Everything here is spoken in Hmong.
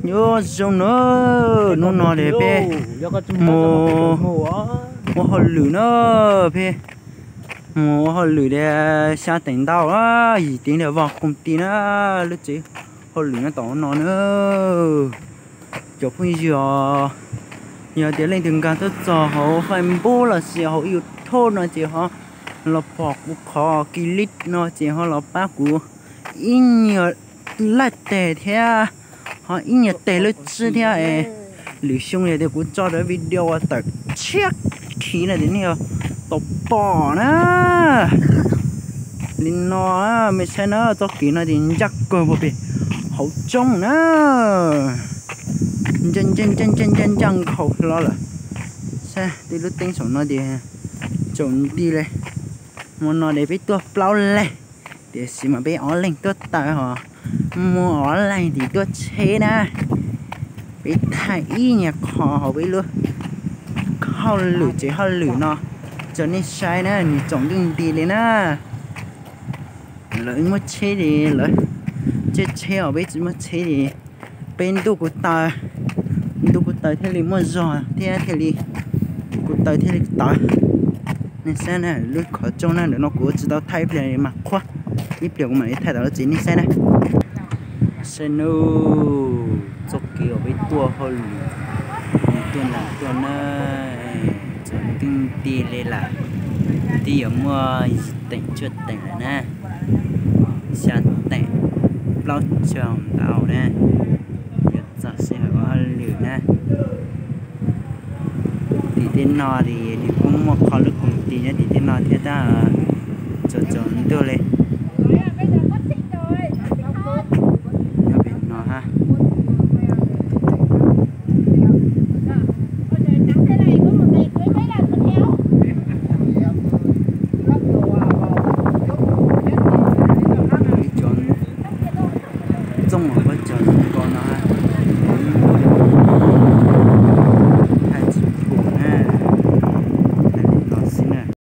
Nyob zoo na, hnub no ces peb mus ua hauj lwm na, peb mus ua hauj lwm ces xya teem ntau, yim teev ntawm vog koom tis na, lub tsev hauj lwm no tom no na. Cov phooj ywg os, yog tias leej twg nkag tuaj txog hauv Facebook los sis hauv YouTube no ces ho los pom kuv qhov clip no ces ho los pab kuv ib nyuag like tes thiab, ho ib nyuag tes lub tswb thiab es lwm xyoo yog tias kuv tso rau video uas tawm tshiab khiv no ces nej yuav tau pom na. Li no, mej saib na, txoj kev no ces ncaj kawg puag pem hauv tsoob na. Ncaj ncaj ncaj ncaj ncaj nkhaus hlo lawm. Saib tej lub teeb saum no ces tsaus nti li. Hmo no ces peb tuaj plaub leeg, tiam sis mas peb ob leeg tuaj taw ho muaj ob leeg tim tuaj tsheb na. Peb thaij ib nyuag qho hauv peb lub hauj lwm tsev hauj lwm no rau nej saib na, nws tsaus ntuj nti li na. Lawv muaj tsheb ces lawv caij tsheb os, peb tsis muaj tsheb ces peb ntuj kuv taw, ntuj kuv taw thiaj li muaj zog thiab thiaj li, kuv taw thiaj li tawv. Nej saib na, lub qhov tsoob na, ntawm no kuv tsis tau thaij ib pliag mas qhuav, ib pliag kuv mam li thaij tau lub tsev nej saib na. Saib nawb, txoj kev uas peb tuaj hauj lwm, tuaj nram tuaj na, tsaus ntuj nti li lawm, twb yuav muaj yim teem cuaj teem lawm na, xya teem plaub caug ntau na, yuav txog sij hawm ua hauj lwm na. Tim tej no ces nws kuj muaj qhov lub koom tis nyob tim tej no thiab tab, tsaus tsaus ntuj li.